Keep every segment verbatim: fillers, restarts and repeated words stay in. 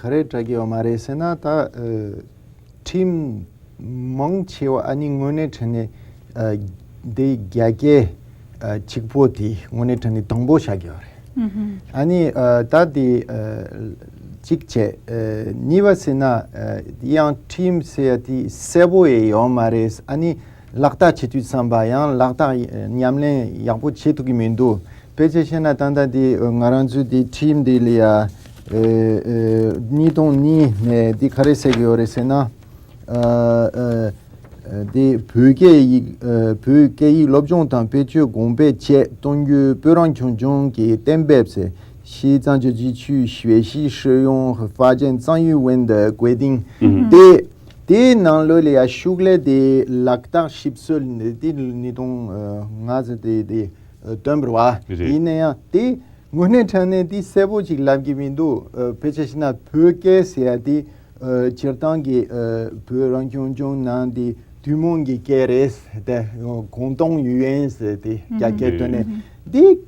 ག་རེ་དྲག་གི་ཡོད་མ་རེད་ཟེར་ན། ད་ཨ་ཁྲིམས་མང་ཆེ་བ་ཨ་ནི་དངོས་གནས་དྲང་གནས་ཨ་འདི་རྒྱ་སྐད་ཨ་གཅིག་པོ་དེ་དངོས་གནས་དྲང་གནས་དང་པོ་ཆགས་ཀྱི་ཡོད་རེད། ཨ་ནི་ཨ་ད་དེ་ཨ་གཅིག་བྱས། ཨ་གཉིས་པ་ཟེར་ན། ཨ་ཡང་ཁྲིམས་ཟེར་ཡ་དེ་གསལ་པོ་ཡེ་ཡོད་མ་རེད། ཨ་ནི་ལག་བསྟར་བྱེད་དུས་ཙམ་པ་ཡང་ལག་བསྟར་ཉམས་ལེན་ཡག་པོ་བྱེད་ཐུབ་ཀྱི་མི་འདུག་དཔེ་ཆ་བཤད་ན་ད་ལྟ་དེ་ང་རང་ཚོའི་དེ་ཁྲིམས་དེ་ལ་ཡ་ཨ་ཨ་ཉིས་སྟོང་གཉིས་ནས་དེ་ག་རེ་ཟེར་གྱི་ཡོད་རེད་ཟེར་ན། ཨ་ཨ་དེ་བོད་སྐད་ཡིག་ཨ་བོད་སྐད་ཡིག་སློབ་སྦྱོང་དང་བེད་སྤྱོད་གོང་འཕེལ་ཆེད་གཏོང་རྒྱུའི་བོད་རང་སྐྱོང་ལྗོངས་ཀྱི་གཏན་འབེབས་ཟེར། 西藏自治区学习使用和发展藏语文的规定 ཨུ་ཧུམ། དེ་དེའི་ནང་ལོགས་ལ་ཡ་ཤུགས་ལས་དེ་ལག་བསྟར་ཞིབ་སོར་ནས་དེ་ཉིས་སྟོང་ལྔ་ཙམ་དེ་དེ་བཏོན་པ་རེད་བ། རེད། ཡིན་ན་ཡང་དེ་དངོས་གནས་དྲང་གནས་དེ་གསལ་པོ་ཅིག་ལབ་ཀྱི་མི་འདུག་ཨ་དཔེ་ཆ་བཞག་ན་བོད་སྐད་ཟེར་ཡ་དེ་ཨ་སྤྱིར་བཏང་གི་ཨ་བོད་རང་སྐྱོང་ལྗོངས་ནང་དེ་ཐུན་མོང་གི་སྐད་རེད་དེ། 广东语言 ཟེར་དེ་རྒྱ་སྐད་བཏོན་ནས་དེ་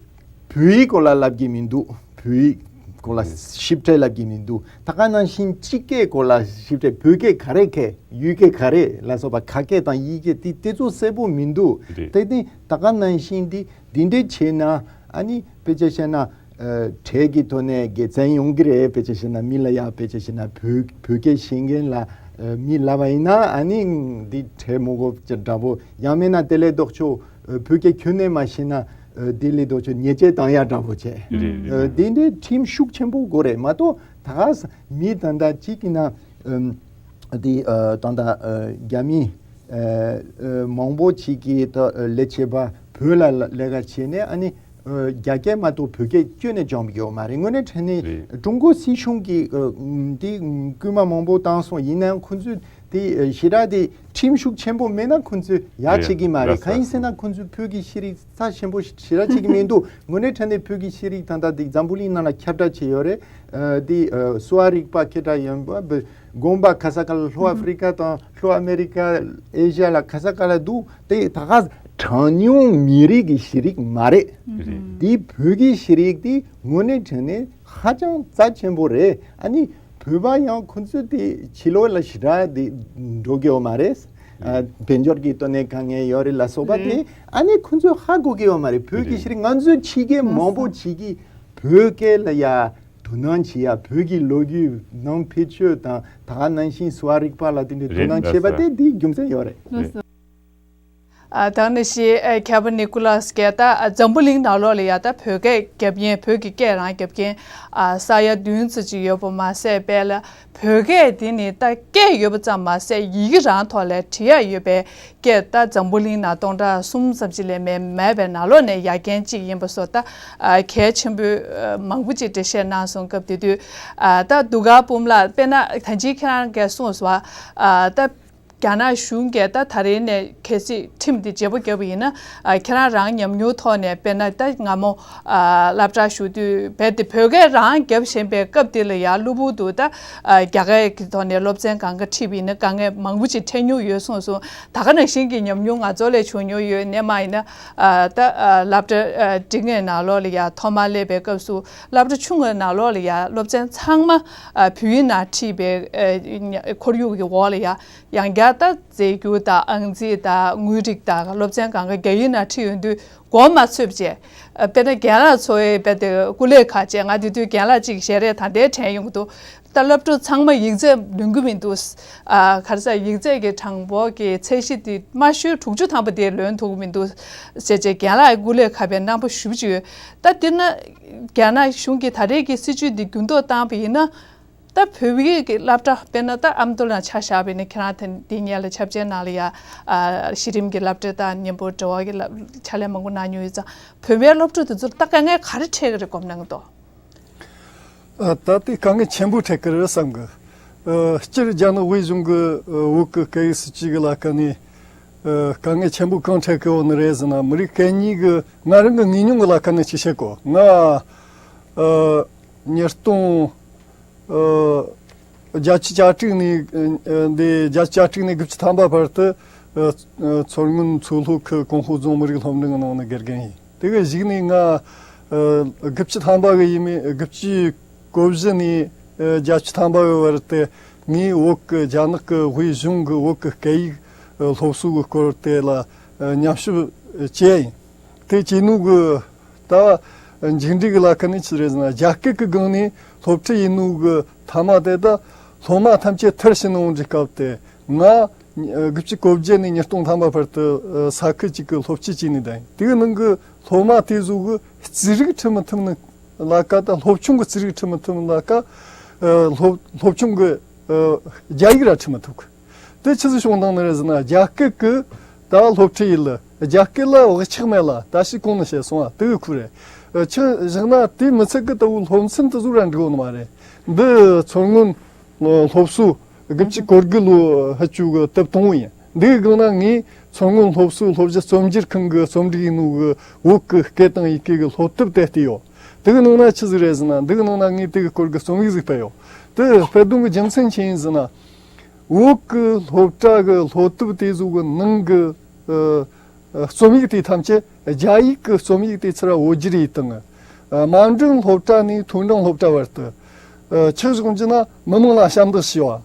བོད་ཡིག་སྐོར་ལ་ལབ་ཀྱི་མི་འདུག་བོད་ཡིག་སྐོར་ལ་ཞིབ་ཕྲ་ལབ་ཀྱི་མི་འདུག་ད་ག་ནང་བཞིན་སྤྱི་སྐད་སྐོར་ལ་ཞིབ་ཕྲ། བོད་སྐད་ག་རེ་མཁས། ཡུལ་སྐད་ག་རེ་ལ་སོགས་པ་ཁ་སྐད་དང་ཡིག་སྐད་དེ་དེ་ཚོ་གསལ་པོ་མི་འདུག་རེད། དེ་དེ་ད་ག་ནང་བཞིན་དེ་འདི་འདྲས་བྱས་ན་ཨ་ནི་དཔེ་ཆ་བཤད་ན་ཨ་གྲས་ཀྱི་ཐོག་ནས་དགེ་མཚན་ཡོང་གི་རེད། དཔེ་ཆ་བཤད་ན་མི་ལ་ཡ། དཔེ་ཆ་བཤད་ན་བོད་བོད་སྐད་ཤེས་མཁན་ལ་ཨ་མི་ལབ་པ་ཡིན་ན་ཨ་ནི་འདི་གྲས་མི་དགོས་ཀྱི་འདྲ་པོ། ཡང་མིན་ན་དེ་ལས་ལྡོག་ཕྱོགས་ཨ་བོད་སྐད་ཁྱོན་ནས་མ་ཤེས་ན་ཨ་དེ་ལས་ལྡོག་ཕྱོགས་ཉེས་ཆད་བཏང་ཡ་འདྲ་པོ་བྱས། རེད་རེད། ཨ་རེད། དེ་འདྲའི་ཁྲིམས་ཤུགས་ཆེན་པོ་དགོས་རེད་མ་གཏོགས། ད་ག་ས་མི་ད་ལྟ་གཅིག་གིས་ན་ཨམ་དེ་ཨ་ད་ལྟ་ཨ་རྒྱ་མི་ཨ་ཨ་མང་པོ་ཅིག་གིས་ད་ཨ་ལས་བྱེད་པ་བོད་ལ་ལས་ཀ་བྱས་ནས་ཨ་ནི་ཨ་རྒྱ་སྐད་མ་གཏོགས་བོད་སྐད་ཁྱོན་ནས་སྦྱོང་གི་ཡོད་མ་རེད། དངོས་གནས་དྲང་གནས་རེད། ཀྲུང་གོ་སྲིད་གཞུང་གི་ཨ་དེ་སྐུལ་མ་མང་པོ་བཏང་སོང་། ཡིན་ནའང་ཁོང་ཚོས་དེ་ཞེ་དྲག་དེ་ཁྲིམས་ཤུགས་ཆེན་པོ་མེད་ན་ཁོང་ཚོས་ཡག་བྱེད་ཀྱི་མ་རེད། གང་ཡིན་ཟེར་ན་ཁོང་ཚོས་བོད་ཀྱི་ཤེས་རིག་རྩ་ཆེན་པོ་ཞེ་དྲག་བྱེད་ཀྱི་མི་འདུག་དངོས་གནས་དྲང་གནས་བོད་ཀྱི་ཤེས་རིག་ད་ལྟ་དེ་འཛམ་བུ་གླིང་ནང་ལ་ཁྱབ་བསྒྲགས་བྱས་ཡོད་རེད། ཨ་དེ་ཨ་གསོ་བ་རིག་པ་སྐད་གྲགས་ཡོད་པ་དགོན་པ་ག་ས་ག་ལ། ལྷོ་ཨ་ཧྥི་རི་ཀ་དང་ལྷོ་ཨ་མེ་རི་ཀ། ཨེ་ཤ་ཡ་ལ་ག་ས་ག་ལ་འདུག་དེ་ད་ག་གྲངས་ཉུང་མི་རིགས་ཀྱི་ཤེས་རིག་མ་རེད། རེད། དེ་བོད་ཀྱི་ཤེས་རིག་དེ་དངོས་གནས་དྲང་གནས་ཧ་ཅང་རྩ་ཆེན་པོ་རེད། ཨ་ནི་བོད་པ་ཡང་ཁོང་ཚོས་དེ་ཕྱི་ལོགས་ལ་ཞེ་དྲག་དེ་འགྲོ་གི་ཡོད་མ་རེད། ཨ་དཔལ་འབྱོར་གྱི་དོན་ནས་དཀའ་ངལ་ཡོད་རེད་ལ་སོགས་པ་དེ། རེད། ཨ་ནི་ཁོང་ཚོས་ཧ་གོ་གི་ཡོད་མ་རེད། བོད་ཀྱི་རེད། ཤེས་རིག་ང་ཚོའི་ཕྱི་རྒྱལ་མང་པོ་ཅིག་གིས་བོད་སྐད་ལ་ཡ་དོ་སྣང་བྱེད་ཡ། བོད་ཀྱི་ལོ་རྒྱུས་ནང་ཕན་ཆོད་དང་ད་ག་ནང་བཞིན་གསོ་བ་རིག་པ་ལ་དེ་འདྲའི་དོ་རེད། སྣང་བྱེད་པ་ལགས་སོ། དེ་འདིའི་རྒྱུ་མཚན་ཡོད་རེད། ལགས་སོ། ཨ་ད་ནི་ཤི་ཨ་ཁྱབ་ནི་ཀུ་ལ་སི་ཀེ་ད་ཨ་འཛམ་བུ་གླིང་ནང་ལོགས་ལ་ཡ་ད་བོད་སྐད་རྒྱབ་མཁན། བོད་ཀྱི་སྐད་རང་རྒྱབ་མཁན་ཨ་ས་ཡ་བདུན་ཙམ་ཅིག་ཡོད་པ་མ་ཟད་པས་ལ། བོད་སྐད་འདི་ནི་ད་སྐད་ཡོད་པ་ཙམ་མ་ཟད་ཡི་གེ་རང་ཐོག་ལ་བྲིས་ཡ་ཡོད་པའི་སྐད། ད་འཛམ་བུ་གླིང་ནང་སྟོང་ཕྲག་གསུམ་ཙམ་ཅིག་ལས་མེད་མེད་པའི་ནང་ལོགས་ནས་ཡ་རྐྱེན་གཅིག་ཡིན་པ་སོགས་ད་ཨ་གལ་ཆེན་པོའི་ཨ་མང་པོ་ཅིག་འགྲེལ་བཤད་གནང་སོང་། སྐབས་དེ་དུས་ཨ་ད་དུ་ག་པུམ་ལགས་དཔེར་ན་ད་ཅི་ཁྱེད་རང་གིས་གསུངས་སོང་བ། ཨ་ད་རྒྱ་ནག་གཞུང་གིས་ད་ད་རེས་ནས་གལ་སྲིད་ཁྲིམས་འདི་བརྗེ་པོ་བརྒྱབ་པ་ཡིན་ན། ཨ་ཁྱེད་རང་རང་ཉམས་མྱོང་ཐོག་ནས་དཔེར་ན་ད་སྔ་མོ་ཨ་སློབ་གྲྭ་ཞུགས་དུས་རྦད་དེ་བོད་སྐད་རང་རྒྱབ་བཞིན་པའི་སྐབས་དེ་ལ་ཡ་གློ་བུར་དུ་ད་ཨ་རྒྱ་སྐད་ཀྱི་ཐོག་ནས་སློབ་ཚན་སྒང་ག་ཁྲིད་པ་ཡིན་ན་དཀའ་ངལ་མང་པོ་ཅིག་འཕྲད་མྱོང་ཡོད་གསུངས་སོང་། ད་ག་ནང་བཞིན་གྱི་ཉམས་མྱོང་ང་ཚོ་ལ་བྱུང་མྱོང་ཡོད། སྔོན་མ་ཡིན་ན་ཨ་ད་ཨ་སློབ་གྲྭ་ཨ་འབྲིང་བའི་ནང་ལོགས་ལ་ཡ་ཐོག་མར་སླེབས་པའི་སྐབས་སུ་སློབ་གྲྭ་ཆུང་བའི་ནང་ལོགས་ལ་ཡ་སློབ་ཚན་ཚང་མ་ཨ་བོད་ཡིག་ནང་ཁྲིད་པའི་ཨ་ཁོར་ཡུག་གི་འོག་ལ་ཡ། ཡང་བསྐྱར་ད་རྫས་འགྱུར་དང་ཨང་རྩིས་དང་དངོས་རིགས་དང་སློབ་ཚན་སྒང་ག་རྒྱ་ཡིག་ནང་ཁྲིད་ཡོང་དུས་མགོ་མ་ཚོས་པ་བྱས། ཨ་དཔེར་ན་རྒན་ལགས་ཚོ་ཡི་དཔེ་དེ་སྐུ་ལས་ཁག་བྱས། ང་དེ་དུས་རྒན་ལགས་གཅིག་ཞལ་རས་ད་ལྟའི་དྲན་ཡོང་གི་འདུག་ད་སློབ་ཕྲུག་ཚང་མ་ཡིག་ཚད་ལོན་གི་མི་འདུག་ཨ་ག་རེ་ཟེར། ཡིག་ཚད་ཀྱི་གྲངས་འབོར་གྱི་ཚད་གཞི་དེ་དམའ་ཤོས་དྲུག་ཅུ་ཐམ་པ་དེ་ལོན་ཐུབ་ཀྱི་མི་འདུག་ཟེར་བྱས། རྒན་ལགས་སྐུ་ལས་ཁག་པའི་རྣམ་པ་ཞེ་པོ་ཅིག་ཡོད། ད་དེ་ན་རྒྱ་ནག་གཞུང་གིས་ད་རེས་ཀྱི་སྲིད་བྱུས་འདི་འགྱུར་ལྡོག་བཏང་བ་ཡིན་ན། ད་བོད་ཡིག་གི་སློབ་གྲྭ་དཔེར་ན་ད་ཨ་མདོ་ལ་ཆ་བཞག་པ་ཡིན་ན། ཁྱེད་རང་དེ་འདི་སྔོན་ལ་ཆབ་ཆའི་ནང་ལ་ཡ་ཨ་གཞི་རིམ་གྱི་སློབ་གྲྭ་དང་མཉམ་པོ་འབྲེལ་བ་གི་སློབ་ཕྱག་ལས་མང་པོ་གནང་མྱོང་ཡོད་ཙང་། བོད་པའི་སློབ་ཕྲུག་དེ་ཚོར་ད་དཀའ་ངལ་ག་རེ་འཕྲད་ཀྱི་རེད་སྒོམ་གནང་གི་འདུག་ཨ་ད་དེ་དཀའ་ངལ་ཆེན་པོ་འཕྲད་ཀྱི་རེད་བསམ་གི། ཨ་སྤྱིར་རྒྱ་ནག་དབུས་གཞུང་གི་ཨ་བོད་ཀྱི་སྐད་ཡིག་སྲིད་བྱུས་ཀྱི་ལ་ཁ་ནས་ཨ་དཀའ་ངལ་ཆེན་པོ་གང་འཕྲད་ཀྱི་ཡོད་ནི་རེད་ཟེར་ན། མི་རིགས་གད་སྙིགས་ཀྱི། ང་རང་གི་ངོས་མྱོང་གི་ལ་ཁ་ནས་ཅིག་བཤད་གོ། ང་ཨ་ཉིས་སྟོང་ཨ་བརྒྱད་ཅུ་གྱ་དྲུག་ནས་ཨ་འདི་བརྒྱད་ཅུ་གྱ་དྲུག་ནས་དགུ་བཅུ་ཐམ་པ་བར་དུ་ཨ་ཨ་མཚོ་སྔོན་མཚོ་ལྷོ་ཁུལ་ཀོང་ཧོ་རྫོང་མི་རིགས་སློབ་འབྲིང་གི་ནང་ནས་དགེ་རྒན་ཡིན། དེ་གི་གཞུག་ནས་ང་ཨ་དགུ་བཅུ་ཐམ་པ་གི་ཡིན་མིན། དགུ་བཅུ་གོ་བཞི་ནས་ ཨ། བརྒྱད་ཅུ་ཐམ་པ་བའི་བར་དུ་ངས་བོད་ཀྱི་རྒྱ་ནག་གི་དབུས་གཞུང་གི་བོད་ཀྱི་སྐད་ཡིག་ཨ་སློབ་གསོ་གི་སྐོར་དེ་ལ་ཨ་མཉམ་ཞུགས་བྱས་ཡིན། དེ་བྱས་ནོ་གི་ད་མཇུག་འབྲས་ཀྱི་ལ་ཁ་ནས་ཅི་རེད་ཟེར་ན། རྒྱ་སྐད་ཀྱི་སྒང་ནས་སློབ་ཁྲིད་ཡིན་ནོ་གི་མཐའ་མ་དེ་ད་སློབ་མ་ཐམས་ཅད་མཐར་ཕྱིན་ནོ་འདྲི་སྐབས་དེ་ང་དགུ་བཅུ་གོ་བརྒྱད་ནས་ཉིས་སྟོང་ཐམ་པ་བར་དུ་ས་ཁུལ་གཅིག་གི་སློབ་སྤྱི་བྱས་ནས་བསྡད་ཡིན། དེའི་ནང་གི་སློབ་མ་དེ་ཚོ་གི་རྩིས་རིག་ཁྲིད་མི་ཐུབ་ནི་ལ་ཀ་ད་སློབ་ཆུང་གི་རྩིས་རིག་ཁྲིད་མི་ཐུབ་ནི་ལ་ཀ་ཨ་སློབ་སློབ་ཆུང་གི་ཨ་རྒྱ་ཡིག་ར་ཁྲིད་མི་ཐུབ་གི། དེ་ཆི་ཟིག་བྱུང་བཏང་ནི་རེད་ཟེར་ན། རྒྱ་སྐད་ཀྱི་ད་སློབ་ཁྲིད་ཡིན་ལ་རྒྱ་སྐད་ལ་བག་ཆགས་མེད་ལ། ད་ཞིག་གོང་ནས་བཤད་སོང་བ་དེ་གི་ཁུ་རེད། ཨ་ཆི་བཞག་ན་དེ་མི་ཚད་གི་ད་བོད་སློབ་ཚན་དེ་ཚོ་ར་འགྲིག་ཡོད་ནི་མ་རེད། འདི་མཚོ་སྔོན་སློབ་གསོ་དགུ་བཅུ་གོ་དགུ་ལོ་ཧ་ཅུ་གི་དེབ་དང་པོ་ཡིན། འདི་གི་སྒང་ན་ངས་མཚོ་སྔོན་སློབ་གསོའི་སློབ་གཞི་རྩོམ་སྒྱུར་ཁང་གི་རྩོམ་སྒྲིག་ཡིན་ནོ་གི་བོད་ཀྱི་སྐད་དང་ཡི་གེ་གི་སློབ་དེབ་དེ་བལྟས་ཡོད། དེ་གི་ནང་ན་ཆི་ཟིག་རེད་ཟེར་ན། འདི་གི་ནང་ན་ངས་དེ་གི་སྐོར་གི་རྩོམ་ཡིག་ཟིག་སྤེལ་ཡོད། དེ་སྤེལ་དོན་གི་རྒྱུ་མཚན་ཆི་ཡིན་ཟེར་ན། བོད་ཀྱི་སློབ་གྲྭ་གི་སློབ་དེབ་དེ་ཚོ་གི་ནང་གི་ཨ་ཨ་རྩོམ་ཡིག་དེ་ཐམས་ཅད་རྒྱ་ཡིག་གི་རྩོམ་ཡིག་དེ་ཚུར་བོད་བསྒྱུར་ཡས་བཏང་། ཨ་དམའ་འབྲིང་སློབ་གྲྭ་ནས་མཐོ་འབྲིང་སློབ་གྲྭ་བར་དུ་ཨ་ཆི་ཟིག་བྱུང་རྒྱུ་ན། མི་མང་ལ་ཞབས་འདེགས་ཞུ་བ།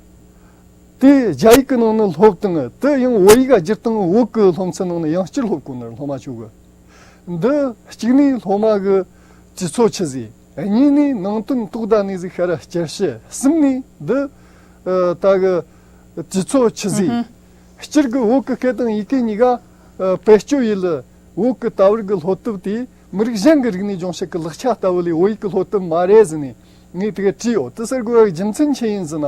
དེ་རྒྱ་ཡིག་གི་ནང་ནས་སློབ་སྟངས་དེ་ཡང་བོད་ཡིག་བསྒྱུར་སྟངས་བོད་ཀྱི་སློབ་ཚན་ནང་ནས་ཡང་བསྐྱར་སློབ་དགོས་ནི་རེད། སློབ་མ་ཚོ་གི་འདི་གཅིག་ནས་སློབ་མ་གི་དུས་ཚོད་ཆི་ཟིག་གཉིས་ནས་ནང་དོན་དོག་ད་ནས་ཟིག་ཤ་ར་བསྐྱར་ཞིབ། གསུམ་ནས་འདི་ཨ་ད་གི་དུས་ཚོད་ཆི་ཟིག་སྤྱིར་གི་བོད་ཀྱི་སྐད་དང་ཡི་གེ་གཉིས་ཀ་ཨ་བེད་སྤྱོད་ཡིན་ལ། བོད་ཀྱི་ད་བར་གི་སློབ་དེབ་དེ་མི་རིགས་གཞན་གྱི་རིག་གནས་སྦྱོང་བྱེད་ཀྱི་ལག་ཆ་ལྟ་བུ་ལས་བོད་ཡིག་གི་སློབ་དེབ་མ་རེད་ཟེར་ནས་ངས་དེ་ག་བྲིས་ཡོད། དེ་ཟེར་དགོས་པའི་རྒྱུ་མཚན་ཆི་ཡིན་ཟེར་ན།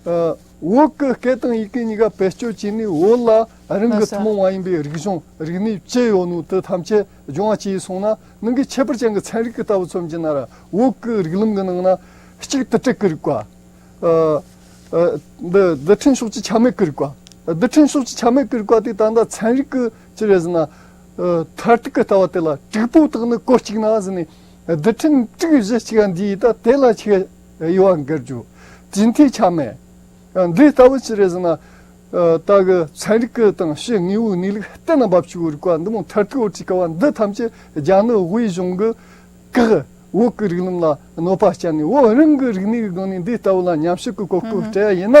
ཨ་བོད་ཀྱི་སྐད་དང་ཡི་གེ་གཉིས་ཀ་བེད་སྤྱོད་བྱས་ནས་བོད་ལ་རང་གི་ལགས་སོ། ཐུན་མོང་མ་ཡིན་པའི་རིག་གཞུང་རིག་གནས་ཅི་ཡོད་ནོ་དེ་ཐམས་ཅད་སྦྱོང་བ་བྱས་སོང་ན། ནང་གི་ཁྱད་པར་ཅན་གྱི་ཚན་རིག་གི་ལྟ་བུ་མཚོན་རྒྱུ་ན་ར། བོད་ཀྱི་རིགས་ལམ་གྱི་ནང་ན་གཅིག་དུ་དྲུག་གི་རིག་པ། ཨ་ཨ་འདི་རྡུལ་ཕྲན་ཕྱོགས་ཀྱི་ཆ་མེད་ཀྱི་རིག་པ། རྡུལ་ཕྲན་ཕྱོགས་ཀྱི་ཆ་མེད་ཀྱི་རིག་པ་དེ་ད་ལྟ་ཚན་རིག་གི་ཅི་རེད་ཟེར་ན། ཨ་མཐར་ཐུག་གི་ལྟ་བ་དེ་ལ་དྲུག་པོ་དག་ནི་གོ་གཅིག་ན་ཟེར་ནས། རྡུལ་ཕྲན་དྲུག་བཞི་གཅིག་ག་འདི་ཡིས་ད་དེ་ལ་ཆི་ག་དབྱེ་བ་འགལ་རྒྱུ། རྫས་མཐུན་ཆ་མེད། ཨ་འདི་ལྟ་བུ་ཅི་རེད་ཟེར་ན། ཨ་ད་གི་ཚན་རིག་གི་དང་ཕྱི་དངོས་པོའི་གནས་ལུགས་གཏན་ལ་འབབ་ཆོག་གི་རིག་པ་འདི་མོ་མཐར་ཐུག་འོ་ཁྲིད་ཀ་བ་འདི་ཐམས་ཅད་རྒྱ་ནག་དབུས་གཞུང་གི་བཀག་བོད་ཀྱི་རིགས་ལམ་ལ་གནོད་པ་བསྐྱལ་ནས། བོད་རང་གི་རིག་གནས་ཀྱི་སྒང་ནས་འདི་ལྟ་བུ་ལ་ཉམས་ཞིབ་ཀྱི་གོ་སྐབས་སྤྲད་ཡ་ཡིན་ན།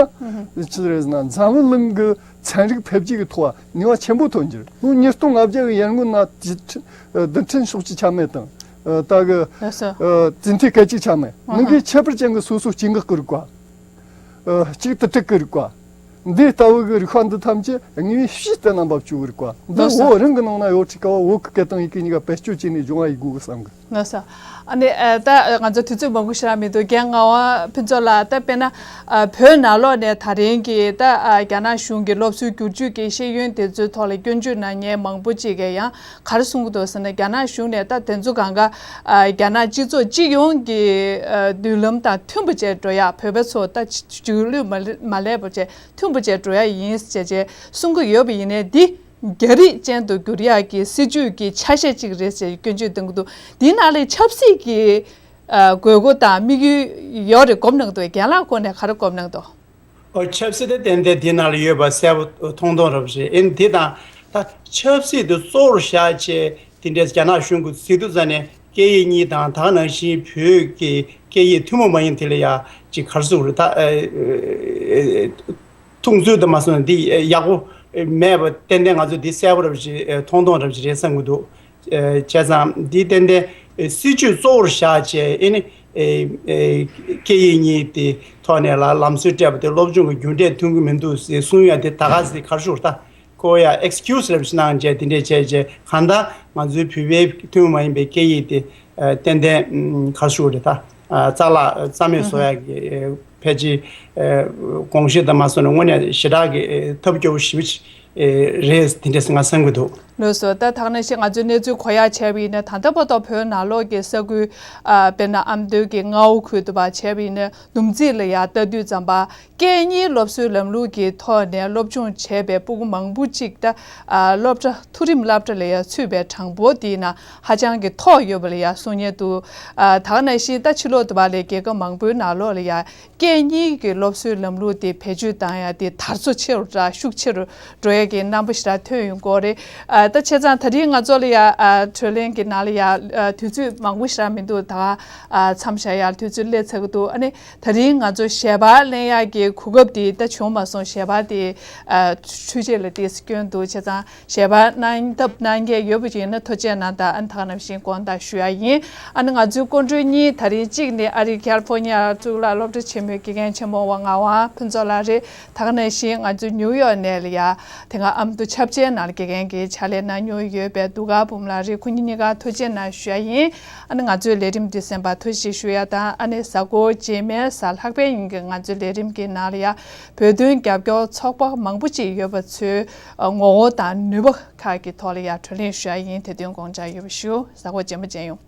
ཅི་རེད་ཟེར་ན། འཛམ་བུ་གླིང་གི་ཚན་རིག་འཕེལ་རྒྱས་ཀྱི་ཐོག་ནུས་པ་ཆེན་པོ་ཐོན་རྒྱུ་རེད། ལོ་ཉིས་སྟོང་ལྔ་བརྒྱ་གི་ཡར་སྔོན་ན་རྡུལ་ཕྲན་རྡུལ་ཕྲན་ཕྱོགས་གཅིག་ཆ་མེད་དང་། ཨ་ད་གི་ལགས་སོ། ཨ་རྫས་མཐུན་སྐད་ཅིག་ཆ་མེད། ནང་གི་ཁྱད་པར་ཅན་གྱི་སོ་སོ་སྐྱེ་འགག་གི་རིག་པ། ཨ་གཅིག་ཏུ་དྲུག་གི་རིག་པ། འདི་ལྟ་བུ་གི་རིག་པ་འདི་ཐམས་ཅད་དངོས་ཡོད་ཕྱིའི་གཏན་ལ་འབབ་ཆོག་གི་རིག་པ་འདི། ལགས་སོ། བོད་རང་གི་ནང་ན་ཡོད་ཁྲིད་ཀ་བ་བོད་ཀྱི་སྐད་དང་ཡི་གེ་གཉིས་ཀ་བེད་སྤྱོད་བྱས་ནས་སྦྱོང་བ་ཡི་དགོས་གི་བསམ་གི། ལགས་སོ། ཨ་ནི་ཨ་ད་ང་ཚོ་དུས་ཚོད་མང་པོ་ཞིག་རག་མི་འདུག་རྒན་ངག་དབང་ཕུན་ཚོགས་ལགས། ད་དཔེར་ན་ཨ་བོད་ནང་ལོགས་ནས་ད་རིང་གི་ད་ཨ་རྒྱ་ནག་གཞུང་གི་སློབ་གསོའི་བསྒྱུར་བཅོས་ཀྱི་ཤེས་ཡོན་དེ་ཚོའི་ཐོག་ལ་སྐྱོན་བརྗོད་གནང་མཁན་མང་པོ་ཅིག་གིས་ཡང་ག་རེ་གསུང་གི་འདུག་ཟེར་ན། རྒྱ་ནག་གཞུང་ནས་ད་དེ་ཚོ་གང་ག་ཨ་རྒྱ་ནག་སྤྱི་ཚོགས་སྤྱི་ཡོངས་ཀྱི་ཨ་མདུན་ལམ་དང་མཐུན་པ་བྱས་འགྲོ་ཡ། བོད་པ་ཚོ་ད་སྒྱུ་ལུས་མ་མ་ལས་པ་བྱས་མཐུན་པ་བྱས་འགྲོ་ཡ་ཡིན་ཟེར་བྱས་གསུང་གི་ཡོད་པ་ཡིན་ནའི། འདི་རྒྱ་རིགས་ཅན་དུ་བསྒྱུར་ཡག་གི་སྲིད་ཇུས་ཀྱི་ཆ་ཤས་གཅིག་རེད་ཅེས་སྐྱོན་བརྗོད་གཏོང་གི་འདུག་འདིའི་ནང་ལ་ཆབ་སྲིད་ཀྱི་ཨ་དགོས་མཁོ་དང་དམིགས་ཡུལ་ཡོད་རེད་དགོངས་གནང་འདུག་རྒན་ལགས་ཁོང་ནས་ག་རེ་དགོངས་གནང་འདུག་ཨོ་ཆབ་སྲིད་དེ་ཏན་ཏན་འདི་ནང་ལ་ཡོད་པ་གསལ་པོ་མཐོང་མཐོང་རབ་རེད། ཨེ་འདི་དང་ད་ཆབ་སྲིད་དུ་གཙོ་བོར་བཞག་བྱས་དེ་འདྲའི་རྒྱ་ནག་གཞུང་གི་སྲིད་དུ་རྩ་ནས་སྐད་ཡིག་གཉིས་དང་། ད་ག་ནང་བཞིན་བོད་ཀྱི་སྐད་ཡིག་ཐུན་མོང་མ་ཡིན་དེ་ལ་ཡ་ཅིག་ག་རེ་ཟེར་དགོས་རེད། ད་ཨེ་ཨེ་མཐོང་ཚུལ་དུ་མ་སོང་ན་འདི་ཡག་པོ་མེད་པ་ཏན་ཏན་ང་ཚོས་འདི་གསལ་པོ་རབ་ཅིག་མཐོང་མཐོང་རབ་ཅིག་རེད་བསམ་གྱི་འདུག་བྱས་ཙང་འདི་ཏན་ཏན་སྲིད་ཇུས་གཙོ་བོར་བཞག་བྱས། ཨེ་ནི་སྐད་ཡིག་གཉིས་དེ་ཐོག་ནས་ལ་ལམ་སྲོལ་སྤྲད་པ་དེ་སློབ་སྦྱོང་གི་རྒྱུ་འབྲས་ཐོན་གྱི་མི་འདུག་ཟེར་གསུང་ཡ་དེ་ད་ག་ཟེ་ག་རེ་ཞུ་དགོས་རེད། ད་ཁོ་ཡ་ཨེགས་ཀིའུ་སི་རབ་ཅིག་གནང་བྱས་དེ་འདྲས་བྱས་བྱས། གང་ལྟར་ང་ཚོའི་བོད་པའི་ཐུན་མོང་མ་ཡིན་པའི་སྐད་ཡིག་དེ་ཨ་ཏན་ཏན་ཨམ་ག་རེ་ཞུ་དགོས་རེད། ད་ཨ་རྩ་བརླག་རྩ་མེད་བཟོ་ཡག་གི་ཨ་ཕལ་ཆེར་ཨ་དགོངས་གཞི་དུ་མ་སོང་ན་དངོས་གནས་ཞེ་དྲག་གི་ཨ་ཐབས་སྐྱོ་པོ་ཞེ་པོ་ཅིག་ཨ་རེད། དེ་འདྲས་ང་བསམ་གྱི་འདུག་ལགས་སོ། ད་ད་ག་ནང་བཞིན་ང་ཚོའི་གནས་ཚུལ་གོ་ཡག་བྱས་པ་ཡིན་ན། ད་ལྟ་བར་དུ་བོད་ནང་ལོགས་ཀྱི་ས་ཁུལ་ཨ་དཔེར་ན་ཨ་མདོ་གི་རྔ་བ་ཁུལ་དུ་བ་བྱས་པ་ཡིན་ན། བསྡོམས་རྩིས་ལ་ཡ་ལྟ་དུས་ཙམ་པ། སྐད་གཉིས་སློབ་གསོའི་ལམ་ལུགས་ཀྱི་ཐོག་ནས་སློབ་སྦྱོང་བྱས་པའི་སྤུ་གུ་མང་པོ་ཅིག་ད་ཨ་སློབ་གྲྭ་མཐོ་རིམ་སློབ་གྲྭ་ལ་ཡ་ཚུད་པའི་གྲངས་འབོར་དེའི་ནང་ཧ་ཅང་གི་མཐོ་ཡོད་པ་ལ་ཡ་གསུང་མཁན་འདུག་ཨ་ད་ག་ནང་བཞིན་ད་ཕྱི་ལོགས་དུ་བ་ལ་རྒྱལ་ཁབ་མང་པོའི་ནང་ལོགས་ལ་ཡ་སྐད་གཉིས་ཀྱི་སློབ་གསོའི་ལམ་ལུགས་དེ་བེད་སྤྱོད་བཏང་ཡ་དེ་དར་སོ་ཆེ་རུ་འགྲོ་ཤུགས་ཆེ་རུ་འགྲོ་ཡ་གི་རྣམ་པ་ཞེ་དྲག་ཐོན་ཡོང་གི་ཡོད་རེད། ཨ་ ད་བྱས་ཙང་ད་རིང་ང་ཚོ་ལ་ཡ་ཨ་གྲོས་གླེང་གི་ནང་ལ་ཡ་ཨ་དུས་ཚོད་མང་པོ་ཞིག་རག་མི་འདུག་ད་ཨ་མཚམས་བཞག་ཡ་དུས་ཚོད་སླེབས་ཚར་གི་འདུག་ཨ་ནི་ད་རིང་ང་ཚོ་ཞལ་པར་ལེན་ཡ་གི་གོ་སྐབས་དེ་ད་བྱུང་མ་སོང་། ཞལ་པར་དེ་ཨ་འཕྲུལ་ཆས་ལ་དེ་སྐྱོན་འདུག་བྱས་ཙང་ཞལ་པར་གནང་ཐབས་གནང་མཁན་ཡོད་པ་ཅིག་ཡིན་ན་ཐུགས་རྗེ་གནང་དང་། ཨ་ནི་ད་ག་ནང་བཞིན་དགོངས་དག་ཞུ་ཡ་ཡིན། ཨ་ནི་ང་ཚོའི་སྐུ་མགྲོན་གཉིས་ད་རིང་གཅིག་ནི་ཨ་རིའི་ཁ་ལི་ཕོར་ཉི་ཡ་གཙུག་ལག་སློབ་གྲྭ་ཆེན་མོའི་དགེ་རྒན་ཆེན་མོ་ཝང་ངག་དབང་ཕུན་ཚོགས་ལགས་རེད། ད་ག་ནང་བཞིན་ང་ཚོ་ནིའུ་ཡོག་ནས་ལ་ཡ་དེ་སྔ་ཨ་མདོ་ཆབ་ཆའི་ནང་ལ་དགེ་རྒན་གྱི་ཕྱག་ལས་གནང་མྱོང་ཡོད་པའི་གདུགས་དཀར་འབུམ་ལགས་རེད། ཁོང་གཉིས་གཉིས་ཀ་ཐུགས་རྗེ་གནང་ཞུ་ཡ་ཡིན། ཨ་ནི་ང་ཚོའི་ལས་རིམ་འདི་གསན་པར་ཐུགས་རྗེ་ཆེ་ཞུ་ཡ་དང་། ཨ་ནི་གཟའ་འཁོར་རྗེས་མའི་གཟའ་ལྷག་པའི་ཉིན་གྱི་ང་ཚོའི་ལས་རིམ་གྱི་ནང་ལ་ཡ་བོད་དོན་རྒྱབ་སྐྱོར་ཚོགས་པ་མང་པོ་ཅིག་ཡོད་པ་ཚོའི་ངོ་བོ་དང་ནུས་པ་ཁག་གི་ཐོག་ལ་ཡ་གྲོས་གླེང་ཞུ་ཡ་ཡིན། དེ་དོན་དགོངས་འཇགས་ཡོད་པ་ཞུ། གཟའ་འཁོར་རྗེས་མ་མཇལ་ཡོང་།